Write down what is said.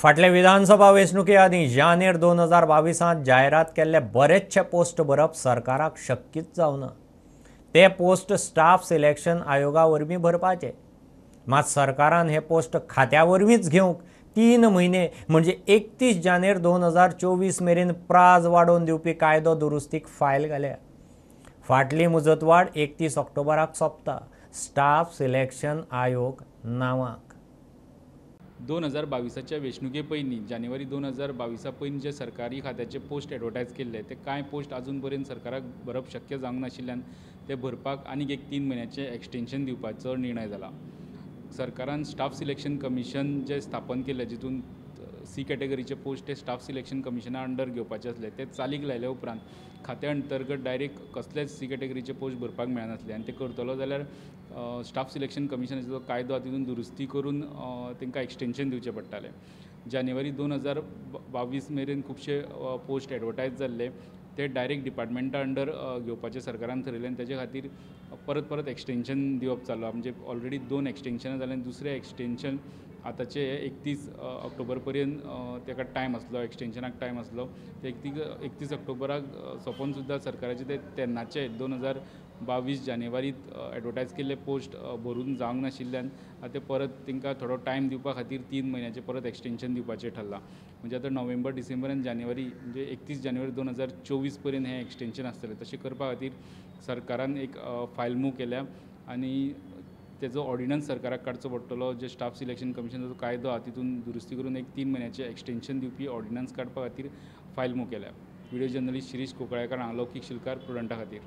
फाटले विधानसभा वेंचणुके आदीं जानेर 2022 जायरात केल्ले बरेचशे पोस्ट भरप सरकाराक शक्यच जावना। ते पोस्ट स्टाफ सिलेक्शन आयोगा वरवीं भरपाचे, मात सरकारान हे पोस्ट खात्या वरवींच घेवंक 3 म्हयने म्हणजे 31 जानेर 2024 मेरेन प्राज वाडोवन दिवपी कायदो दुरुस्तीक फायल घाल्या। फाटली मुजतवाड 31 ऑक्टोबराक सोंपता। स्टाफ सिलेक्शन आयोग नांवाक 2022च्या वेंचणुके पयलीं जानेवारी 2022 पयलीं जे सरकारी खात्याचे पोस्ट एडवर्टायज केल्ले ते कांय पोस्ट अजून पर्यंत सरकाराक भरप शक्य जावंक नाशिल्ल्यान ते भरपाक आनीक एक 3 म्हयन्याचें एक्सटेंशन दिवपाचो निर्णय जाला। सरकारान स्टाफ सिलेक्शन कमिशन जे स्थापन केल्लें, जितून सी कॅटेगरीचे पोस्ट ते स्टाफ सिलेक्शन कमिशना अंडर घेवपाचे आसले, ते चालीक लायले उपरांत खात्या अंतर्गत डायरेक्ट कसलेच सी कॅटेगरीचे पोस्ट भरपाक मेळनासले आनी ते करतलो जाल्यार स्टाफ सिलेक्शन कमिशनाचो जो कायदो आसा तितून दुरुस्ती करून तांकां एक्सटेंशन दिवचें पडटालें। जानेवारी 2022 मेरेन खुबशे पोस्ट एडवर्टायज जाल्ले ते डायरेक्ट डिपार्टमेंटा अंडर घेवपाचें सरकारान थरयलें आनी ताजे खातीर परत परत एक्सटेंशन दिवप चालू आसा। म्हणजे ऑलरेडी 2 एक्सटेंशनां जालें आनी दुसरें एक्सटेंशन आतांचे 31 ऑक्टोबर पर्यंत ताका टायम आसलो, एक्सटेंशनाक टायम आसलो। ते 31 ऑक्टोबराक सोंपोवन सुद्दां सरकाराचे ते तेन्नाचे 2022 जानेवारीत एडवर्टायज केल्ले पोस्ट भरून जावंक नाशिल्ल्यान आतां ते परत तांकां थोडो टायम दिवपा खातीर 3 म्हयन्याचें परत एक्सटेंशन दिवपाचें ठरलां। म्हणजे आतां नोव्हेंबर, डिसेंबर आनी जानेवारी म्हणजे 31 जानेवारी 2024 पर्यंत हें एक्सटेंशन आसतलें। तशें करपा खातीर सरकारान एक फायल मूव केल्या आनी तेजो ऑर्डिनन्स सरकाराक काडचो पडटलो। जे स्टाफ सिलेक्शन कमिशनाचो कायदो आसा तितून दुरुस्ती करून एक 3 म्हयन्याचें एक्सटेंशन दिवपी ऑर्डिनन्स काडपा खातीर फायल मूव केल्या। व्हिडियो जर्नलिस्ट शिरीष कोकळेकार, हांव लौकीक शिलकार, प्रुडंटा खातीर।